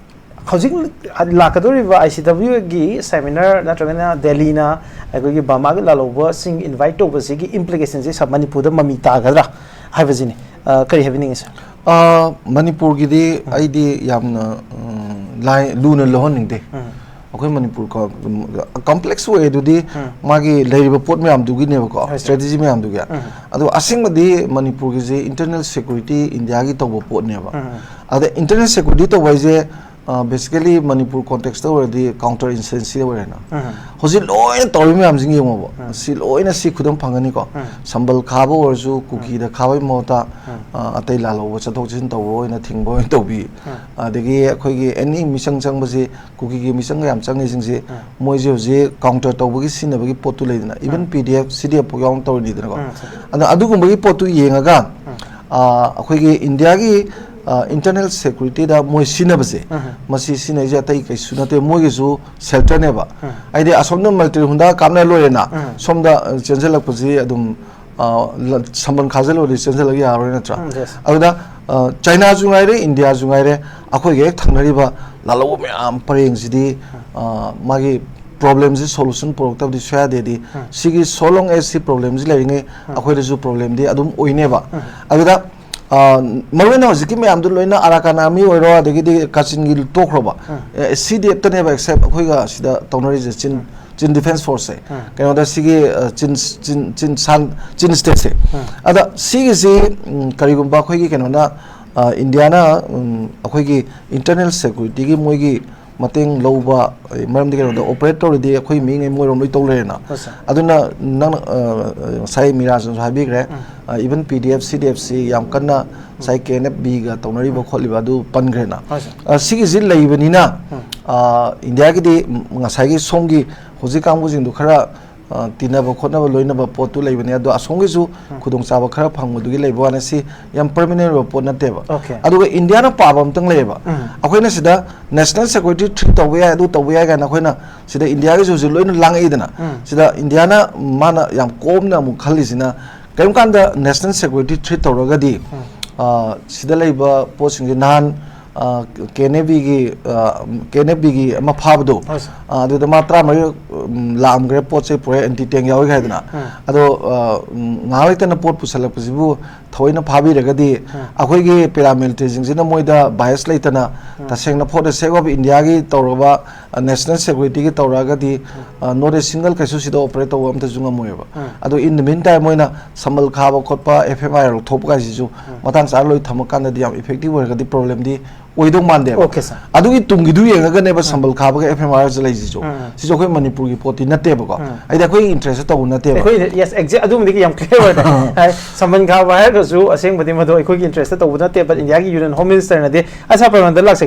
ꯍꯧꯖꯤꯛ ꯂꯥꯛꯀꯗꯧꯔꯤꯕ ꯑꯥꯏ ꯁꯤ ꯗꯕ꯭ꯂ꯭ꯌꯨꯒꯤ ꯁꯦꯃꯤꯅꯥꯔ ꯅꯠꯇ꯭ꯔꯒꯅ ꯗꯦꯜꯂꯤꯅ ꯑꯩꯈꯣꯏꯒꯤ ꯕꯔꯃꯥꯒꯤ ꯂꯥꯜꯍꯧꯕꯁꯤꯡ ꯏꯟꯚꯥꯏꯠ ꯇꯧꯕꯁꯤꯒꯤ ꯏꯝꯄ꯭ꯂꯤꯀꯦꯁꯟꯁꯦ ꯁꯥꯔ ꯃꯅꯤꯄꯨꯔꯗ ꯃꯃꯤ ꯇꯥꯒꯗ꯭ꯔꯥ ꯍꯥꯏꯕꯁꯤꯅꯤ꯫ ꯑ, ꯀꯔꯤ ꯍꯥꯏꯕꯤꯅꯤꯡꯉꯤ ꯁꯥꯔ? ꯑ, ꯃꯅꯤꯄꯨꯔꯒꯤꯗꯤ ꯎꯝ꯫ ꯑꯩꯗꯤ ꯌꯥꯝꯅ, ꯎꯝ, ꯂꯥꯏ-, ꯂꯨꯅ ꯂꯧꯍꯟꯅꯤꯡꯗꯦ꯫ ꯎꯝ꯫ ꯑꯩꯈꯣꯏ ꯃꯅꯤꯄꯨꯔ ꯀ-, ꯀꯝꯄ꯭ꯂꯦꯛꯁ ꯑꯣꯏ ꯑꯗꯨꯗꯤ ꯎꯝ꯫ ꯃꯥꯒꯤ ꯂꯩꯔꯤꯕ ꯄꯣꯠ ꯃꯌꯥꯝꯗꯨꯒꯤꯅꯦꯕꯀꯣ, ꯍꯣꯏ, ꯁꯥꯔ꯫ ꯁ꯭ꯇ꯭ꯔꯦꯇꯦꯖꯤ ꯃꯌꯥꯝꯗꯨꯒꯤ꯫ ꯎꯝ꯫ ꯑꯗꯣ ꯑꯁꯦꯡꯕꯗꯤ ꯃꯅꯤꯄꯨꯔꯒꯤꯁꯦ ꯏꯟꯇꯔꯅꯦꯜ ꯁꯦꯀ꯭ꯌꯨꯔꯤꯇꯤ ꯏꯟꯗꯤꯌꯥꯒꯤ ꯇꯧꯕ ꯄꯣꯠꯅꯦꯕ꯫ ꯎꯝ꯫ ꯑꯗ ꯏꯟꯇꯔꯅꯦꯜ ꯁꯦꯀ꯭ꯌꯨꯔꯤꯇꯤ ꯇꯧꯕ ꯍꯥꯏꯁꯦ ꯕꯦꯁꯤꯀꯦꯂꯤ ꯃꯅꯤꯄꯨꯔ ꯀꯣꯟꯇꯦꯛꯁꯇ ꯑꯣꯏꯔꯗꯤ ꯀꯥꯎꯟꯇꯔ ꯏꯟꯁꯔꯖꯦꯟꯁꯤꯗ ꯑꯣꯏꯔꯦꯅ꯫ ꯎꯝ꯫ ꯍꯧꯖꯤꯛ ꯂꯣꯏꯅ ꯇꯧꯔꯤꯕ ꯃꯌꯥꯝꯁꯤꯡ ꯌꯦꯡꯉꯣꯕ꯫ ꯎꯝ꯫ ꯁꯤ ꯂꯣꯏꯅ ꯁꯤ ꯈꯨꯗꯝ ꯐꯪꯒꯅꯤꯀꯣ꯫ ꯎꯝ꯫ ꯁꯝꯕꯜ ꯈꯥꯕ ꯑꯣꯏꯔꯁꯨ, ꯀꯨꯀꯤꯗ ꯈꯥꯕꯒꯤ ꯃꯍꯨꯠꯇ, ꯎꯝ꯫ ꯑ, ꯑꯇꯩ ꯂꯥꯜꯍꯧꯕ ꯆꯠꯊꯣꯛ ꯆꯠꯁꯤꯟ ꯇꯧꯕ ꯑꯣꯏꯅ ꯊꯤꯡꯕ ꯑꯣꯏꯅ ꯇꯧꯕꯤ꯫ ꯎꯝ꯫ ꯑꯗꯒꯤ ꯑꯩꯈꯣꯏꯒꯤ ꯑꯦꯅꯤ ꯃꯤꯆꯪ ꯆꯪꯕꯁꯤ, ꯀꯨꯀꯤꯒꯤ ꯃꯤꯆꯪꯒ ꯌꯥꯝ ꯆꯪꯉꯤꯁꯤꯡꯁꯤ, ꯎꯝ꯫ ꯃꯣꯏꯁꯦ ꯍꯧꯖꯤꯛ ꯀꯥꯎꯟꯇꯔ ꯇꯧꯕꯒꯤ ꯁꯤꯖꯤꯟꯅꯕꯒꯤ ꯄꯣꯠꯇꯨ ꯂꯩꯗꯅ, even ꯎꯝ꯫ ꯄꯤ ꯗꯤ ꯑꯦꯐ, ꯁꯤ ꯗꯤ ꯑꯦꯐ ꯐꯥꯎ ꯌꯥꯎꯅ ꯇꯧꯔꯤꯅꯤꯗꯅꯀꯣ꯫ ꯎꯝ, ꯁꯤ꯫ ꯑꯗꯣ ꯑꯗꯨꯒꯨꯝꯕꯒꯤ ꯄꯣꯠꯇꯨ ꯌꯦꯡꯉꯒ, ꯎꯝ꯫ ꯑ, ꯑꯩꯈꯣꯏꯒꯤ ꯏꯟꯗꯤꯌꯥꯒꯤ, ꯑ, ꯏꯟꯇꯔꯅꯦꯜ ꯁꯦꯀ꯭ꯌꯨꯔꯤꯇꯤꯗ ꯃꯣꯏ ꯁꯤꯖꯤꯟꯅꯕꯁꯦ, ꯎꯝ꯫ ꯃꯁꯤ ꯁꯤꯖꯤꯟꯅꯩꯁꯦ ꯑꯇꯩ ꯀꯩꯁꯨ ꯅꯠꯇꯦ, ꯃꯣꯏꯒꯤꯁꯨ ꯁꯦꯜꯇꯔꯅꯦꯕ꯫ ꯎꯝ꯫ ꯍꯥꯏꯗꯤ ꯑꯁꯣꯝꯗ ꯃꯜꯇꯤ ꯍꯨꯟꯗꯥ ꯀꯥꯞꯅ ꯂꯣꯏꯔꯦꯅ, ꯎꯝ꯫ ꯁꯣꯝꯗ, ꯑ, ꯆꯦꯟꯁꯤꯜꯂꯛꯄꯁꯤ ꯑꯗꯨꯝ, ꯑ, ꯂ-, ꯁꯝꯕꯜ ꯈꯥꯖꯤꯜꯂꯨꯔꯗꯤ ꯆꯦꯟꯁꯤꯜꯂꯛ ꯌꯥꯔꯔꯣꯏ ꯅꯠꯇ꯭ꯔꯥ? ꯎꯝ, yes꯫ ꯑꯗꯨꯅ, ꯑ, ꯆꯥꯏꯅꯥꯁꯨ ꯉꯥꯏꯔꯦ, ꯏꯟꯗꯤꯌꯥꯁꯨ ꯉꯥꯏꯔꯦ, ꯑꯩꯈꯣꯏꯒ ꯍꯦꯛ ꯊꯪꯅꯔꯤꯕ ꯂꯥꯜꯍꯧꯕ ꯃꯌꯥꯝ ꯄꯔꯦꯡꯁꯤꯗꯤ, ꯎꯝ꯫ ꯑ, ꯃꯥꯒꯤ ꯄ꯭ꯔꯣꯕ꯭ꯂꯦꯝꯁꯤ ꯁꯣꯂꯨꯁꯟ ꯄꯨꯔꯛꯇꯕꯗꯤ ꯁꯣꯏ ꯌꯥꯗꯦꯗꯤ, ꯎꯝ꯫ ꯁꯤꯒꯤ so long as ꯁꯤ ꯄ꯭ꯔꯣꯕ꯭ꯂꯦꯝꯁꯤ ꯂꯩꯔꯤꯉꯩ ꯎꯝ꯫ ꯑꯩꯈꯣꯏꯗꯁꯨ ꯄ꯭ꯔꯣꯕ꯭ꯂꯦꯝꯗꯤ ꯑꯗꯨꯝ ꯑꯣꯏꯅꯦꯕ꯫ ꯎꯝ꯫ ꯑꯗꯨꯗ, ꯑ, ꯃꯔꯨꯑꯣꯏꯅ ꯍꯧꯖꯤꯛꯀꯤ ꯃꯌꯥꯝꯗꯨ ꯂꯣꯏꯅ ꯑꯔꯥꯀꯥꯟ ꯑꯥꯔꯃꯤ ꯑꯣꯏꯔꯣ, ꯑꯗꯒꯤꯗꯤ ꯀꯥꯆꯤꯟꯒꯤ ꯇꯣꯛꯈ꯭ꯔꯣꯕ꯫ ꯎꯝ꯫ ꯑꯦ, ꯁꯤ ꯗꯤ ꯑꯦꯐꯇꯅꯦꯕ ꯑꯦꯛꯁꯦꯞ ꯑꯩꯈꯣꯏꯒ ꯁꯤꯗ ꯇꯧꯅꯔꯤꯁꯦ, ꯆꯤꯟ, ꯎꯝ꯫ ꯆꯤꯟ ꯗꯤꯐꯦꯟꯁ ꯐꯣꯔꯁꯁꯦ꯫ ꯎꯝ꯫ ꯀꯩꯅꯣꯗ ꯁꯤꯒꯤ, ꯑ, ꯆꯤꯟ, ꯆꯤꯟ, ꯆꯤꯟ ꯁꯥꯟ, ꯆꯤꯟ ꯁ꯭ꯇꯦꯠꯁꯦ꯫ ꯎꯝ꯫ ꯑꯗ ꯁꯤꯒꯤꯁꯤ, ꯎꯝ, ꯀꯔꯤꯒꯨꯝꯕ ꯑꯩꯈꯣꯏꯒꯤ ꯀꯩꯅꯣꯅ, ꯑ, ꯏꯟꯗꯤꯌꯥꯅ, ꯎꯝ, ꯑꯩꯈꯣꯏꯒꯤ ꯏꯟꯇꯔꯅꯦꯜ ꯁꯦꯀ꯭ꯌꯨꯔꯤꯇꯤꯒꯤ ꯃꯣꯏꯒꯤ ꯃꯇꯦꯡ ꯂꯧꯕ, ꯑꯩ, ꯃꯔꯝꯗꯤ ꯀꯩꯅꯣꯗ ꯑꯣꯄꯔꯦꯠ ꯇꯧꯔꯗꯤ ꯑꯩꯈꯣꯏ ꯃꯤꯉꯩ ꯃꯣꯏꯔꯣꯝ ꯂꯣꯏ ꯇꯧ ꯂꯩꯔꯦꯅ꯫ ꯍꯣꯏ, ꯁꯥꯔ꯫ ꯑꯗꯨꯅ ꯅꯪꯅ, ꯑ, ꯉꯁꯥꯏ ꯃꯤꯔꯥꯖꯅꯁꯨ ꯍꯥꯏꯕꯤꯈ꯭ꯔꯦ, ꯎꯝ꯫ ꯑ, even ꯄꯤ ꯗꯤ ꯑꯦꯐ, ꯁꯤ ꯗꯤ ꯑꯦꯐꯁꯤ ꯌꯥꯝ ꯀꯟꯅ ꯉꯁꯥꯏ ꯎꯝ꯫ ꯀꯦ ꯑꯦꯟ ꯑꯦꯐ ꯕꯤꯒ ꯇꯧꯅꯔꯤꯕ ꯎꯝ꯫ ꯈꯣꯠꯂꯤꯕ ꯑꯗꯨ ꯄꯟꯈ꯭ꯔꯦꯅ꯫ ꯍꯣꯏ, ꯁꯥꯔ꯫ ꯑ, ꯁꯤꯒꯤꯁꯤ ꯂꯩꯕꯅꯤꯅ, ꯎꯝ꯫ ꯑ, ꯏꯟꯗꯤꯌꯥꯒꯤꯗꯤ ꯉꯁꯥꯏꯒꯤ ꯁꯣꯝꯒꯤ ꯍꯧꯖꯤꯛ ꯀꯥꯡꯕꯨꯁꯤꯡꯗꯨ ꯈꯔ ꯑ, ꯇꯤꯟꯅꯕ ꯈꯣꯠꯅꯕ ꯂꯣꯏꯅꯕ ꯄꯣꯠꯇꯨ ꯂꯩꯕꯅꯦ꯫ ꯑꯗꯣ ꯑꯁꯣꯝꯒꯤꯁꯨ ꯎꯝ꯫ ꯈꯨꯗꯣꯡꯆꯥꯕ ꯈꯔ ꯐꯪꯕꯗꯨꯒꯤ ꯂꯩꯕ ꯋꯥꯅꯤ, ꯁꯤ ꯌꯥꯝ ꯄꯔꯃꯤꯅꯦꯟ ꯑꯣꯏꯕ ꯄꯣꯠ ꯅꯠꯇꯦꯕ꯫ ꯑꯣꯀꯦ꯫ ꯑꯗꯨꯒ ꯏꯟꯗꯤꯌꯥꯅ ꯄꯥꯕ ꯑꯝꯇꯪ ꯂꯩꯌꯦꯕ꯫ ꯎꯝ꯫ ꯑꯩꯈꯣꯏꯅ ꯁꯤꯗ ꯅꯦꯁꯅꯦꯜ ꯁꯦꯀ꯭ꯌꯨꯔꯤꯇꯤ ꯊ꯭ꯔꯤꯠ ꯇꯧꯕ ꯌꯥꯏ, ꯑꯗꯨ ꯇꯧꯕ ꯌꯥꯏ ꯀꯥꯏꯅ ꯑꯩꯈꯣꯏꯅ ꯁꯤꯗ ꯏꯟꯗꯤꯌꯥꯒꯤꯁꯨ ꯍꯧꯖꯤꯛ ꯂꯣꯏꯅ ꯂꯥꯡꯉꯛꯏꯗꯅ꯫ ꯎꯝ꯫ ꯁꯤꯗ ꯏꯟꯗꯤꯌꯥꯅ ꯃꯥꯅ ꯌꯥꯝ ꯀꯣꯝꯅ ꯑꯃꯨꯛ ꯈꯜꯂꯤꯁꯤꯅ, ꯀꯔꯤꯒꯨꯝꯕ ꯀꯥꯟꯗ ꯅꯦꯁꯅꯦꯜ ꯁꯦꯀ꯭ꯌꯨꯔꯤꯇꯤ ꯊ꯭ꯔꯤꯠ ꯇꯧꯔꯒꯗꯤ, ꯎꯝ꯫ ꯑ, ꯁꯤꯗ ꯂꯩꯕ ꯄꯣꯠꯁꯤꯡꯁꯦ ꯅꯍꯥꯟ ꯑ, ꯀꯦ ꯑꯦꯟ ꯑꯦ ꯕꯤꯒꯤ, ꯑ, ꯀꯦ ꯑꯦꯟ ꯑꯦ ꯕꯤꯒꯤ ꯑꯃ ꯐꯥꯕꯗꯣ, ꯍꯣꯏ, ꯁꯥꯔ꯫ ꯑ, ꯑꯗꯨꯗ ꯃꯥ ꯇꯔꯥꯃꯔꯤ, ꯎꯝ, ꯂꯥꯛꯑꯝꯈ꯭ꯔꯦ, ꯄꯣꯠ ꯆꯩ ꯄꯨꯔꯛꯑꯦ, ꯑꯦꯟꯇꯤ ꯇꯦꯡ ꯌꯥꯎꯔꯤ ꯍꯥꯏꯗꯅ꯫ ꯎꯝ꯫ ꯑꯗꯣ, ꯑ, ꯎꯝ, ꯉꯥꯏꯍꯥꯛ ꯂꯩꯇꯅ ꯄꯣꯠ ꯄꯨꯁꯜꯂꯛꯄꯁꯤꯕꯨ ꯊꯑꯣꯏꯅ ꯐꯥꯕꯤꯔꯒꯗꯤ, ꯎꯝ꯫ ꯑꯩꯈꯣꯏꯒꯤ ꯄꯦꯔꯥꯃꯤꯂꯤꯇꯔꯤꯁꯤꯡꯁꯤꯅ ꯃꯣꯏꯗ ꯕꯥꯏꯁ ꯂꯩꯇꯅ, ꯎꯝ꯫ ꯇꯁꯦꯡꯅ for the sake of ꯏꯟꯗꯤꯌꯥꯒꯤ ꯇꯧꯔꯕ, ꯑ, ꯅꯦꯁꯅꯦꯜ ꯁꯦꯀ꯭ꯌꯨꯔꯤꯇꯤꯒꯤ ꯇꯧꯔꯛꯑꯒꯗꯤ, ꯎꯝ꯫ ꯑ, not a single ꯀꯩꯁꯨ ꯁꯤꯗ ꯑꯣꯄꯔꯦꯠ ꯇꯧꯕ ꯑꯝꯇꯁꯨ ꯉꯝꯃꯣꯏꯕ꯫ ꯎꯝ꯫ ꯑꯗꯣ in the meantime ꯃꯣꯏꯅ ꯁꯝꯕꯜ ꯈꯥꯕ ꯈꯣꯠꯄ, ꯑꯦꯐ ꯑꯥꯏ ꯑꯥꯔ ꯂꯧꯊꯣꯛꯄ ꯀꯥꯏꯁꯤꯁꯨ ꯎꯝ꯫ ꯃꯇꯥꯡ ꯆꯥꯅ ꯂꯣꯏ ꯊꯝꯃꯀꯥꯟꯗꯗꯤ ꯌꯥꯝ ꯏꯐꯦꯛꯇꯤꯚ ꯑꯣꯏꯔꯒꯗꯤ ꯄ꯭ꯔꯣꯕ꯭ꯂꯦꯝꯗꯤ ꯑꯣꯏꯗꯧ ꯃꯥꯟꯗꯦꯕ꯫ Okay, sir. ꯑꯗꯨꯒꯤ ꯇꯨꯡꯒꯤꯗꯨ ꯌꯦꯡꯉꯒꯅꯦꯕ ꯁꯝꯕꯜ ꯈꯥꯕꯒ ꯑꯦꯐ ꯑꯦꯝ ꯑꯥꯔ ꯂꯩꯁꯤꯁꯨ꯫ ꯎꯝ. ꯁꯤꯁꯨ ꯑꯩꯈꯣꯏ ꯃꯅꯤꯄꯨꯔꯒꯤ ꯄꯣꯠꯇꯤ ꯅꯠꯇꯦꯕꯀꯣ꯫ ꯎꯝ. ꯍꯥꯏꯗꯤ ꯑꯩꯈꯣꯏꯒꯤ ꯏꯟꯇꯔꯦꯁꯇ ꯇꯧꯕ ꯅꯠꯇꯦꯕ꯫ ꯑꯩꯈꯣꯏ yes, exact ꯑꯗꯨꯃꯗꯤ ꯌꯥꯝ clear ꯑꯣꯏꯔꯦ꯫ ꯍꯥꯏ, ꯁꯝꯕꯜ ꯈꯥꯕ ꯍꯥꯏꯔꯒꯁꯨ ꯑꯁꯦꯡꯕꯗꯤ ꯃꯗꯨ ꯑꯩꯈꯣꯏꯒꯤ ꯏꯟꯇꯔꯦꯁꯇ ꯇꯧꯕ ꯅꯠꯇꯦ, but ꯏꯟꯗꯤꯌꯥꯒꯤ ꯌꯨꯅꯤꯌꯟ ꯍꯣꯝ ꯃꯤꯅꯤꯁꯇꯔꯅꯗꯤ ꯑꯁꯥ ꯄ꯭ꯔꯃꯥꯟꯗ ꯂꯥꯛꯆꯒꯦ꯫